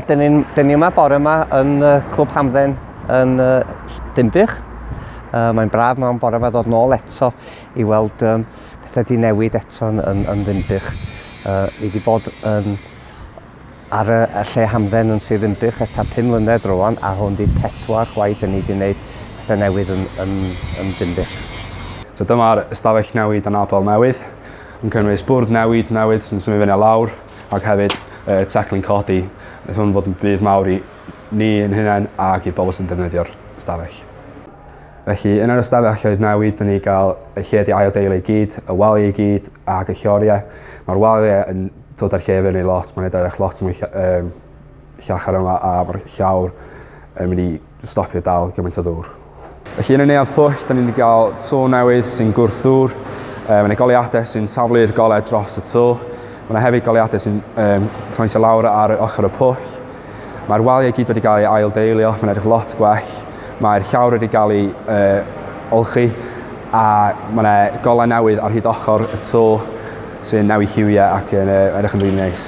Dyn ni'n dyn ni yma bore yma yn uh, Clwb Hamdden yn uh, Dinbych. Uh, mae'n braf mewn bore yma ddod nôl eto i weld um, pethau di newid eto yn, yn, yn Ddinbych. Uh, ni wedi bod yn, ar y, y lle hamdden yn Sir Ddinbych ers ta 5 mlynedd rwan a hwn di pedwar gwaith dyn ni wedi gwneud pethau newydd yn, yn, yn Dinbych. So dyma'r ystafell newid anabl newydd, yn cynnwys bwrdd newid newydd sy'n symud fyny a lawr, ac hefyd y teclyn codi. Wnaeth hwn fod yn budd mawr i ni yn hunain ac i'r bobl sy'n defnyddio'r ystafell. Felly, yn yr ystafelloedd newid, dyn ni gael y lle di ail-deulu i gyd, y waliau i gyd ac y lloriau. Mae'r waliau yn dod â'r lle fyny lot, mae'n edrych lot mwy um, llachar yma a mae'r llawr yn mynd i stopio dal gymaint o ddŵr. Felly yn y neuadd pwll, da ni wedi cael to newydd sy'n gwrth ddŵr. Mae yna goleuadau sy'n taflu'r golau dros y to. Mae yna hefyd goleuadau sy'n um, pwyntio lawr ar ochr y pwll. Mae'r waliau gyd wedi cael ei ail-deilio, mae'n edrych lot gwell. Mae'r llawr wedi cael ei uh, olchi a mae yna golau newydd ar hyd ochr y to sy'n newid lliwiau ac yn uh, edrych yn rili neis.